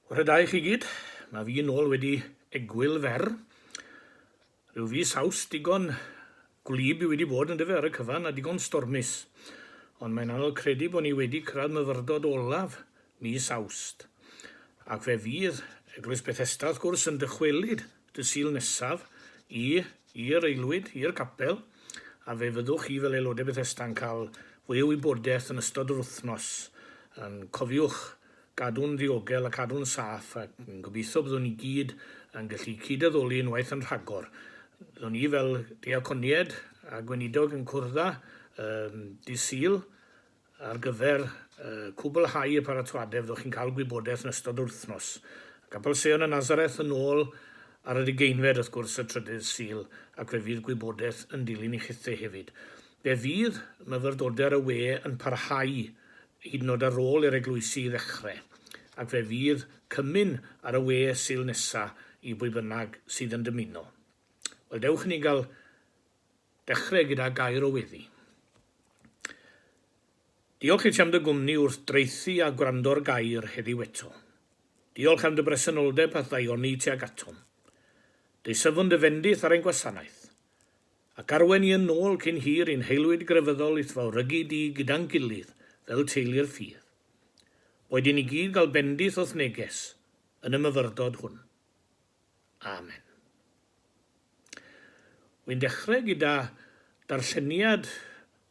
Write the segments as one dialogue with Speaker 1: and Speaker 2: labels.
Speaker 1: Bore da i chi gyd. Mae fi nôl wedi egwyl fer. Rhyw fis Awst digon gwlyb i wedi bod yn dyfe ar y cyfan a digon stormus. Ond mae'n anodd credu bod ni wedi cyrraedd myfyrdod olaf mis Awst. Ac fe fydd Eglwys Bethesda wrth gwrs yn dychwelyd dy Sul nesaf i i'r aelwyd, i'r capel, a fe fyddwch chi fel aelodau Bethesda yn cael fwy o wybodaeth yn ystod yr wythnos. Yn cofiwch gadw'n ddiogel a cadw'n saff ac yn gobeithio byddwn ni gyd yn gallu cyd-addoli unwaith yn rhagor. Byddwn ni fel diaconied a gweinidog yn cwrdd â um, dydd Sul ar gyfer uh, cwblhau y paratoadau fyddwch chi'n cael gwybodaeth yn ystod yr wythnos. Capel Seion y Nazareth yn ôl ar yr ugeinfed wrth gwrs y trydydd Sul ac fe fydd gwybodaeth yn dilyn i chithe hefyd. Fe fydd myfyrdodau ar y we yn parhau hyd yn oed ar ôl i'r eglwysi ddechrau, ac fe fydd cymun ar y we Sul nesa i bwy bynnag sydd yn dymuno. Wel, dewch i ni gael dechrau gyda gair o weddi. Diolch i ti am dy gwmni wrth draethu a gwrando'r gair heddiw eto. Diolch am dy bresenoldeb a'th ddaioni tuag atom. Deisyfwn dy fendith ar ein gwasanaeth. Ac arwain ni yn ôl cyn hir i'n haelwyd grefyddol i'th fawrygu di gyda'n gilydd fel teulu'r ffydd. Boed i ni gyd gael bendith o'th neges yn y myfyrdod hwn. Amen. Wy'n dechrau gyda darlleniad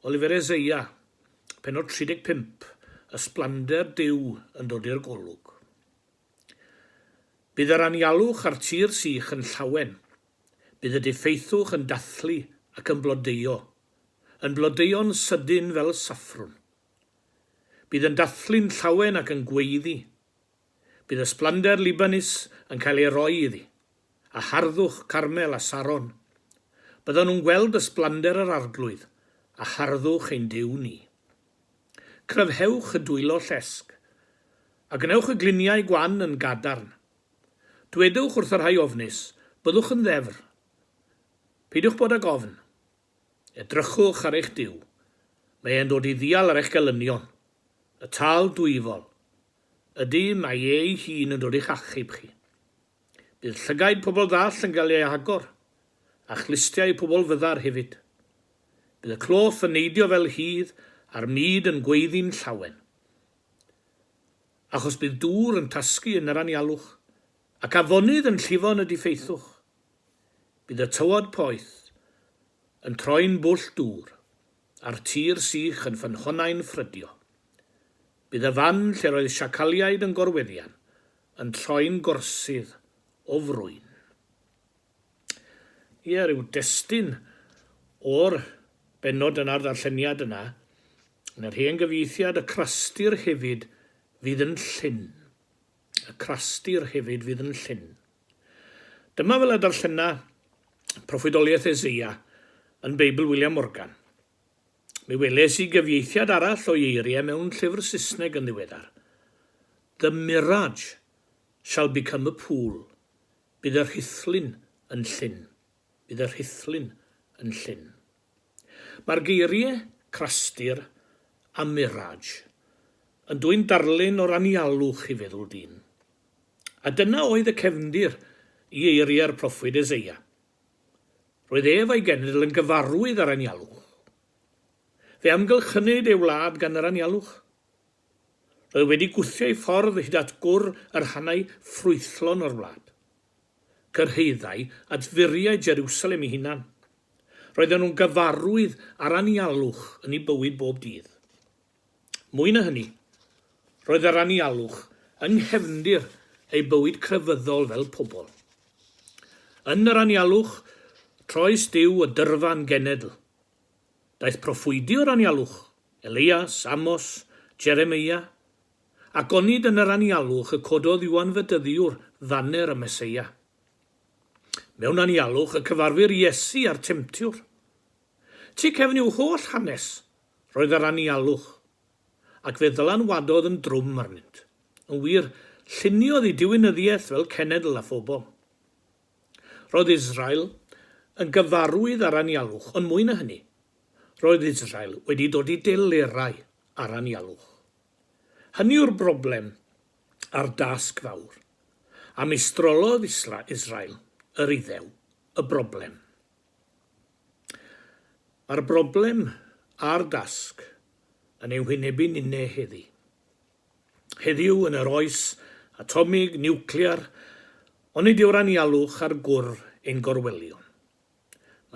Speaker 1: o lyfr Eseia, pennod 35, Ysblander Duw yn dod i'r golwg. Bydd yr anialwch a'r tir sych yn llawen, Bydd y diffeithwch yn dathlu ac yn blodeuo, yn blodeuo'n sydyn fel saffrwn. Bydd yn dathlu'n llawen ac yn gweiddi. Bydd ysblander Libanus yn cael ei roi iddi, a harddwch Carmel a Saron. Byddan nhw'n gweld ysblander yr Arglwydd, a harddwch ein Duw ni. Cryfhewch y dwylo llesg, a gwnewch y gliniau gwan yn gadarn. Dwedwch wrth y rhai ofnus, byddwch yn ddefr. Peidiwch bod ag ofn. Edrychwch ar eich Duw. Mae e'n dod i ddial ar eich gelynion. Y tâl dwyfol. Ydy, mae e ei hun yn dod i'ch achub chi. Bydd llygaid pobl ddall yn cael eu agor, a chlustiau pobl fyddar hefyd. Bydd y cloff yn neidio fel hydd, a'r mud yn gweiddi'n llawen. Achos bydd dŵr yn tasgu yn yr anialwch, ac afonydd yn llifo yn y diffeithwch. Bydd y tywod poeth yn troi'n bwll dŵr, a'r tir sych yn ffynhonnau'n ffrydio. Bydd y fan lle roedd siacaliaid yn gorweddian yn troi'n gorsydd o frwyn. Ie, rhyw destun o'r bennod yna'r ddarlleniad yna. Yn yr hen gyfieithiad, y crastir hefyd fydd yn llyn. Y crastir hefyd fydd yn llyn. Dyma fel y darllena proffwydoliaeth Eseia yn Beibl William Morgan. Mi weles i gyfieithiad arall o'i eiriau mewn llyfr Saesneg yn ddiweddar. The mirage shall become a pool. Bydd y rhithlun yn llyn. Bydd y rhithlun yn llyn. Mae'r geiriau crastir a mirage yn dwyn darlun o'r anialwch i feddwl dyn. A dyna oedd y cefndir i eiriau'r proffwyd Eseia. Roedd ef a'i genedl yn gyfarwydd â'r anialwch. Fe amgylchynid ei wlad gan yr anialwch. Roedd wedi gwthio ei ffordd hyd at gwr y rhannau ffrwythlon o'r wlad. Cyrhaeddai at furiau Jeriwsalem ei hunan. Roedden nhw'n gyfarwydd â'r anialwch yn eu bywyd bob dydd. Mwy na hynny, roedd yr anialwch yng nghefndir eu bywyd crefyddol fel pobl. Yn yr anialwch, troes Duw y dyrfa'n genedl. Daeth proffwydi o'r anialwch, Eleias, Amos, Jeremeia, ac onid yn yr anialwch y cododd Ioan Fedyddiwr faner y Meseia? Mewn anialwch y cyfarfu'r Iesu a'r Temtiwr. Tu cefn i'w holl hanes, roedd yr anialwch, ac fe ddylanwadodd yn drwm arnynt. Yn wir, lluniodd eu diwinyddiaeth fel cenedl a phobl. Roedd Israel yn gyfarwydd â'r anialwch, ond mwy na hynny, roedd Israel wedi dod i delerau â'r anialwch. Hynny yw'r broblem a'r dasg fawr. A meistrolodd Israel, yr Iddew, y broblem. Mae'r broblem a'r dasg yn ein hwynebu ninne heddi. Heddiw, yn yr oes atomig, niwclear, onid yw'r anialwch ar gwr ein gorwelion?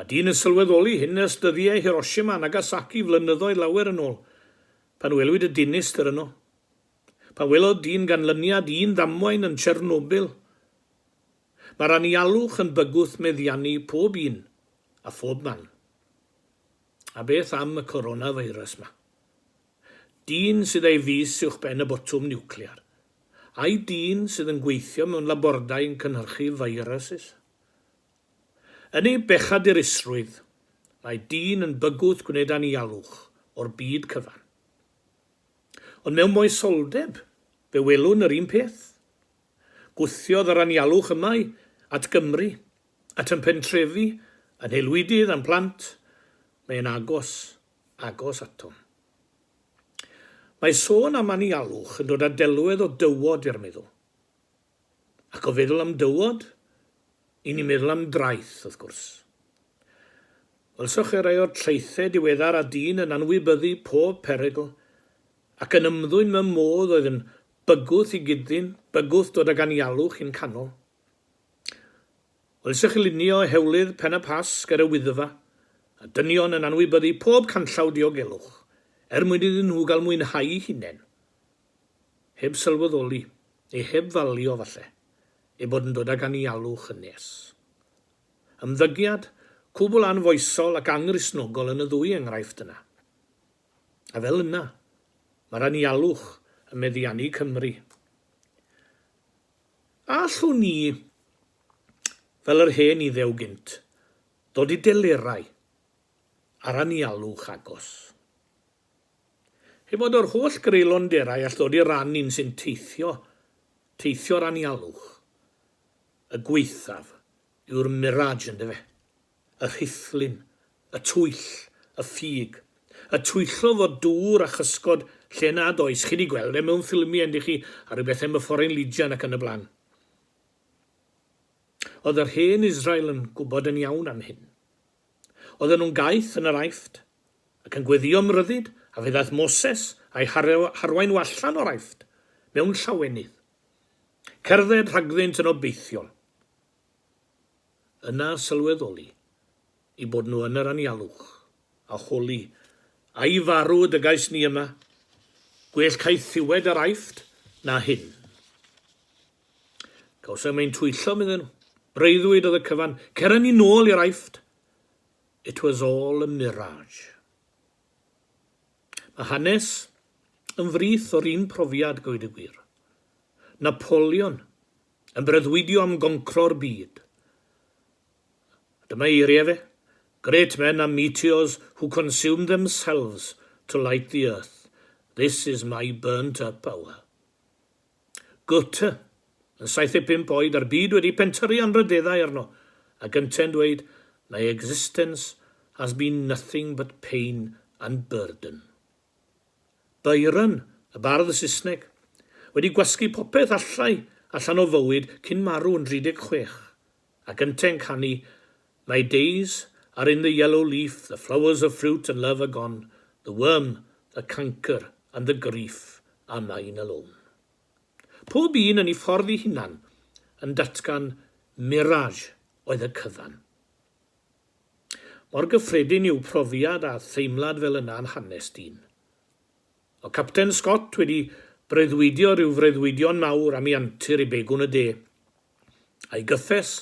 Speaker 1: Mae dyn yn sylweddoli hyn ers dyddiau Hiroshima a Nagasaki flynyddoedd lawer yn ôl, pan welwyd y dinistr yno. Pan welodd dyn ganlyniad un ddamwain yn Chernobyl. Mae'r anialwch yn bygwth meddiannu pob un a phob man. A beth am y coronavirus 'ma? Dyn sydd â'i fys uwchben y botwm niwclear. Ai dyn sydd yn gweithio mewn labordai yn cynhyrchu viruses? Yn ei bechadurusrwydd, mae dyn yn bygwth gwneud anialwch o'r byd cyfan. Ond mewn moesoldeb, fe welwn yr un peth. Gwthiodd yr anialwch yma at Gymru, at yn pentrefi, yn haelwydydd a'n plant. Mae'n agos, agos atom. Mae sôn am anialwch yn dod â delwedd o dywod i'r meddwl. Ac o feddwl am dywod, i ni'n meddwl am draeth, wrth gwrs. Welsoch chi rai o'r traethau diweddar a dyn yn anwybyddu pob perygl ac yn ymddwyn mewn modd oedd yn bygwth i gyd-ddyn, bygwth dod ag anialwch i'n canol? Welsoch chi lunio hewlydd Pen y Pasg ar y Wyddfa, a dynion yn anwybyddu pob canllaw diogelwch, er mwyn iddyn nhw gael mwynhau'u hunain, heb sylweddoli, neu heb falio falle, eu bod yn dod ag anialwch yn nes. Ymddygiad cwbl anfoesol ac anghristnogol yn y ddwy enghraifft yna. A fel yna, mae'r anialwch yn meddiannu Cymru. A allwn ni, fel yr hen Iddew gynt, ddod i delerau â'r anialwch agos? Heb fod yr holl greulonderau all ddod i ran un sy'n teithio, teithio'r anialwch, y gwaethaf yw'r mirage, yndyfe? y rhithlun, y twyll, y ffug, y twyllo fod dŵr a chysgod lle nad oes, chi 'di gweld e mewn ffilmiau yndych chi, a rhyw bethau am y Foreign Legion ac yn y blaen. Oedd yr hen Israel yn gwybod yn iawn am hyn. Oedden nhw'n gaeth yn yr Aifft, ac yn gweddio am ryddid, a fe ddaeth Moses a'i harwain nhw allan o'r Aifft mewn llawenydd. Cerdded rhagddynt yn obeithiol. Yna sylweddoli eu bod nhw yn yr anialwch, a holi, Ai farw y dygais ni yma? Gwell caethiwed yr Aifft na hyn. Cawsom ein twyllo, medden nhw. Breuddwyd oedd y cyfan. Cer â ni nôl i'r Aifft. It was all a mirage. Mae hanes yn frith o'r un profiad, gweud y gwir. Napoleon yn breuddwydio am goncro'r byd. A dyma eiriau fe, Great men are meteors who consume themselves to light the earth. This is my burnt up hour. Goethe, yn 75 oed a'r byd wedi pentyrru anrhydeddau arno, ac yntau'n dweud, My existence has been nothing but pain and burden. Byron, y bardd Saesneg, wedi gwasgu popeth allai allan o fywyd cyn marw yn 36, ac yntau'n canu My days are in the yellow leaf, the flowers of fruit and love are gone, the worm, the canker and the grief are mine alone. Pob un yn ei ffordd ei hunan yn datgan mirage oedd y cyfan. Mor gyffredin yw profiad a theimlad fel yna yn hanes dyn. O'dd Capten Scott wedi breuddwydio rhyw freuddwydion mawr am ei antur i Begwn y De. A'i gyffes,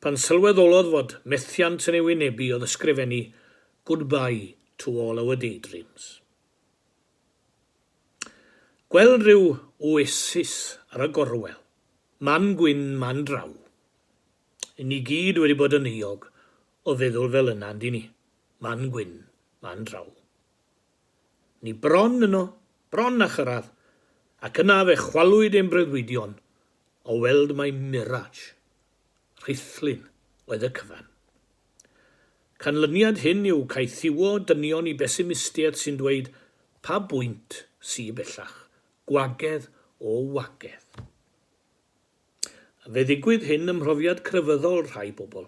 Speaker 1: pan sylweddolodd fod methiant yn ei wynebu oedd ysgrifennu Goodbye to all our daydreams. Gweld rhyw oasis ar y gorwel, man gwyn, man draw. Yn ni gyd wedi bod yn euog o feddwl fel yna, yndyn ni? Man gwyn, man draw. Ni bron yno, bron a chyrraedd, ac yna fe chwalwyd ein breuddwydion o weld mai mirage, rhithlun, oedd y cyfan. Canlyniad hyn yw caethiwo dynion i besimistiaeth sy'n dweud pa bwynt sy bellach, gwagedd o wagedd. A fe ddigwydd hyn ym mhrofiad crefyddol rhai bobl.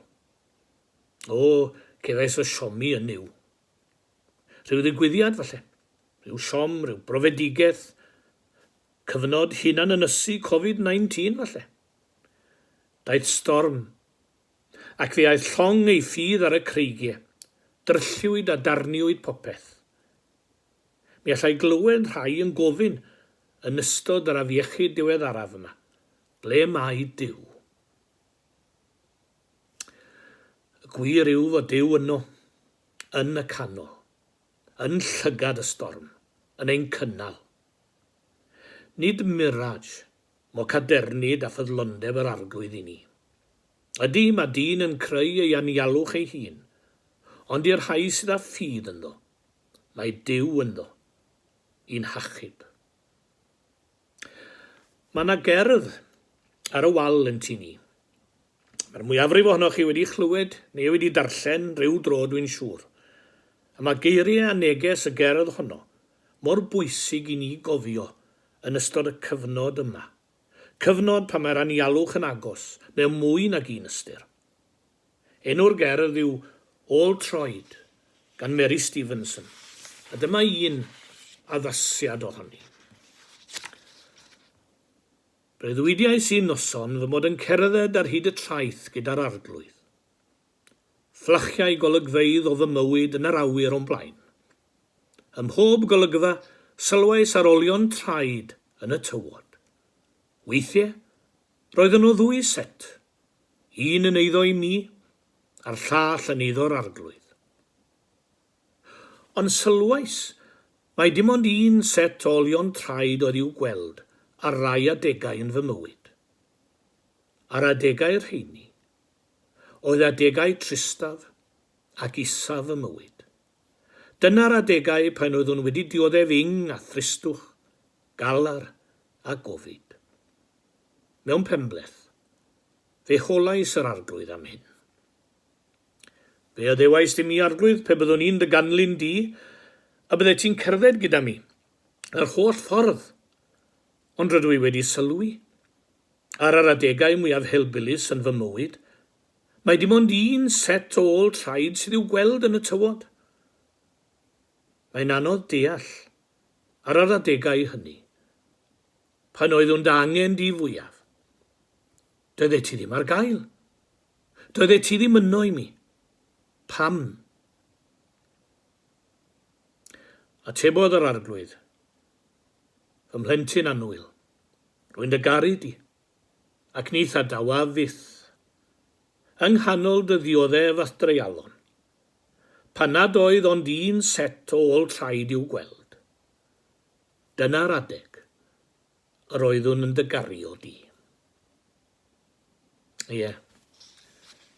Speaker 1: O, cefais fy siomi yn Nuw. Rhyw ddigwyddiad, falle. Rhyw siom, rhyw brofedigaeth. Cyfnod hunan-ynysu Covid 19, falle. Daeth storm, ac fe aeth llong ei ffydd ar y creigie. Drylliwyd a darniwyd popeth. Mi allai glywed rhai yn gofyn yn ystod yr afiechyd diweddaraf yma, ble mae Duw? Y gwir yw fod Duw yno, yn y canol, yn llygad y storm, yn ein cynnal. Nid mirage mo cadernid a ffyddlondeb yr Arglwydd i ni. Ydy, mae dyn yn creu ei anialwch ei hun, ond i'r rhai sydd â ffydd ynddo, mae Duw ynddo i'n hachub. Mae yna gerdd ar y wal yn tŷ ni. Mae'r mwyafrif ohonoch chi wedi chlywed neu wedi darllen rhyw dro dwi'n siŵr. A mae geiriau a neges y gerdd honno mor bwysig i ni gofio yn ystod y cyfnod yma. Cyfnod pan mae'r anialwch yn agos mewn mwy nag un ystyr. Enw'r gerdd yw Ôl Troed gan Mary Stevenson, a dyma un addasiad ohoni. Breuddwydiais un noson fy mod yn cerdded ar hyd y traeth gyda'r Arglwydd. Fflachiai golygfeydd o fy mywyd yn yr awyr o'm blaen. Ym mhob golygfa, sylwais ar olion traed yn y tywod. Weithiau, roedd yno ddwy set, Un yn eiddo i mi, a'r llall yn eiddo'r Arglwydd. Ond sylwais mai dim ond un set o olion traed oedd i'w gweld ar rai adegau yn fy mywyd. A'r adegau rheini oedd adegau tristaf ac isaf fy mywyd. Dyna'r adegau pan oeddwn wedi dioddef ing a thristwch, galar a gofid. Mewn penbleth, fe holais yr Arglwydd am hyn. Fe addewaist i mi, Arglwydd, pe byddwn i'n dy ganlyn di, y byddet ti'n cerdded gyda mi yr holl ffordd. Ond rydw i wedi sylwi, ar yr adegau mwyaf helbulus yn fy mywyd, mai dim ond un set o ôl traed sydd i'w gweld yn y tywod. Mae'n anodd deall, ar yr adegau hynny, Pan oeddwn dy angen di fwyaf. Doeddet ti ddim ar gael. Doeddet ti ddim yno i mi. Pam? Atebodd yr Arglwydd, Fy mhlentyn annwyl, rwy'n dy garu di, ac ni thadawaf fyth. Yng nghanol dy ddioddef a'th dreialon, pan nad oedd ond un set o ôl traed i'w gweld, Dyna'r adeg yr oeddwn yn dy gario di. Ie.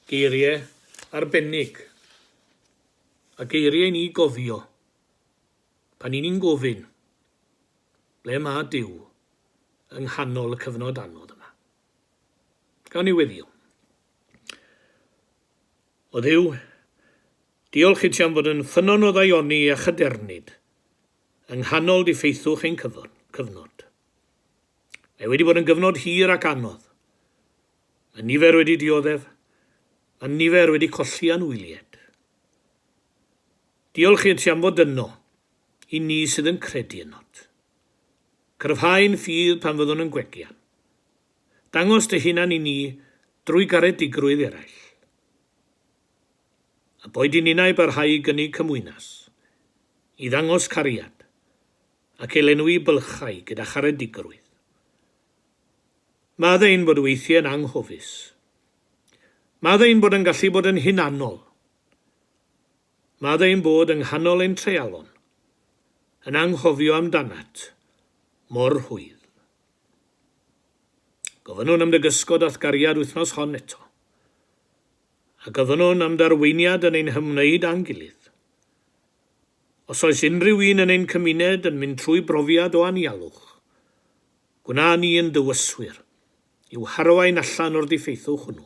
Speaker 1: Geiriau arbennig. A geiriau i ni gofio pan i ni'n gofyn ble mae Duw yng nghanol y cyfnod anodd yma. Gawn ni weddio. O Dduw, diolch i ti am fod yn ffynnon o ddaioni a chadernid yng nghanol diffeithwch ein cyfnod. Mae wedi bod yn gyfnod hir ac anodd. Mae nifer wedi dioddef, mae nifer wedi colli anwyliaid. Diolch i ti am fod yno i ni sydd yn credu ynot. Cryfhau'n ffydd pan fyddwn yn gwegian. Dangos dy hunan i ni drwy garedigrwydd eraill. A boed i ninnau barhau i gynnig cymwynas, i ddangos cariad, ac i lenwi bylchau gyda charedigrwydd. Maddau ein bod weithiau yn anghofus. Maddau ein bod yn gallu bod yn hunanol. Maddau ein bod yng nghanol ein treialon, yn anghofio amdanat mor rhwydd. Gofynnwn am dy gysgod a'th gariad wythnos hon eto. A gofynnwn am dy arweiniad yn ein hymwneud â'n gilydd. Os oes unrhyw un yn ein cymuned yn mynd trwy brofiad o anialwch, gwna ni yn dywyswyr i'w harwain allan o'r diffeithwch hwnnw.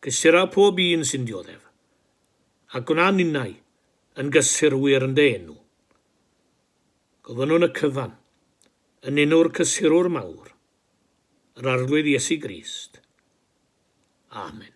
Speaker 1: Cysura pob un sy'n dioddef, a gwna ninnau yn gysurwyr yn dy enw. Gofynnwn y cyfan yn enw'r Cysurwr mawr, Yr Arglwydd Iesu Grist. Amen.